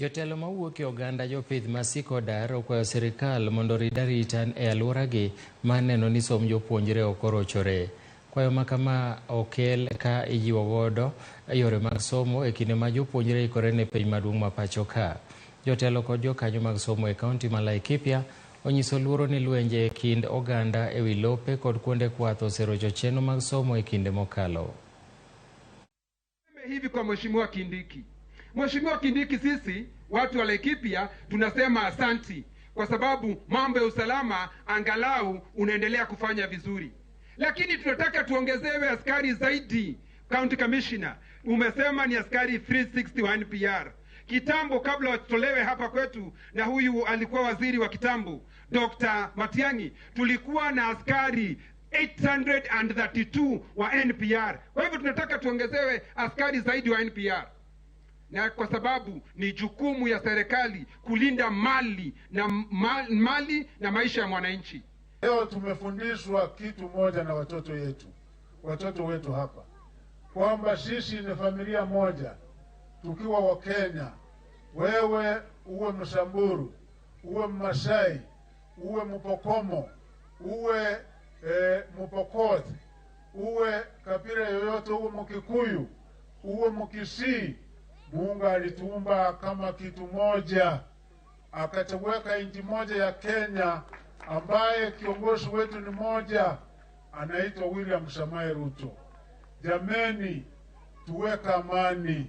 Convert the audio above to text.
Jotelo mawuok e oganda jopith ma Sikodar okwayo sirikal mondo orid arita e alworagi mar neno ni somb jopuonjre ok orochore. Kwayo ma kama okel ka ijiwo godo yore mag somo e kinde ma jopuonjre ikore ne penj maduong' ma pacho ka. Jotelo kod jokanyo mag somo e kaunti ma Laikipia onyiso luoro ni lwenje e kind oganda e wi lope kod kuonde kwath oserocho chenro mag somo e kinde mokalo. Hivi kwa Mheshimiwa Kindiki. Mheshimiwa Kindiki, sisi watu wa Laikipia tunasema asanti kwa sababu mambo ya usalama angalau unaendelea kufanya vizuri, lakini tunataka tuongezewe askari zaidi. County Commissioner, umesema ni askari 360 wa NPR. Kitambo kabla watolewe hapa kwetu, na huyu alikuwa waziri wa kitambo Dr. Matiang'i, tulikuwa na askari 832 wa NPR. Kwa hivyo tunataka tuongezewe askari zaidi wa NPR, na kwa sababu ni jukumu ya serikali kulinda mali na mali na maisha ya mwananchi. Leo tumefundishwa kitu moja na watoto wetu hapa, kwamba sisi ni familia moja tukiwa Wakenya. Wewe uwe Msamburu, uwe Mmasai, uwe Mpokomo, uwe Mpokot, uwe kabila yoyote, uwe Mkikuyu, uwe Mkisii, Mungu alituumba kama kitu moja, akatuweka nchi moja ya Kenya, ambaye kiongozi wetu ni moja, anaitwa William Samoei Ruto. Jameni, tuweka amani.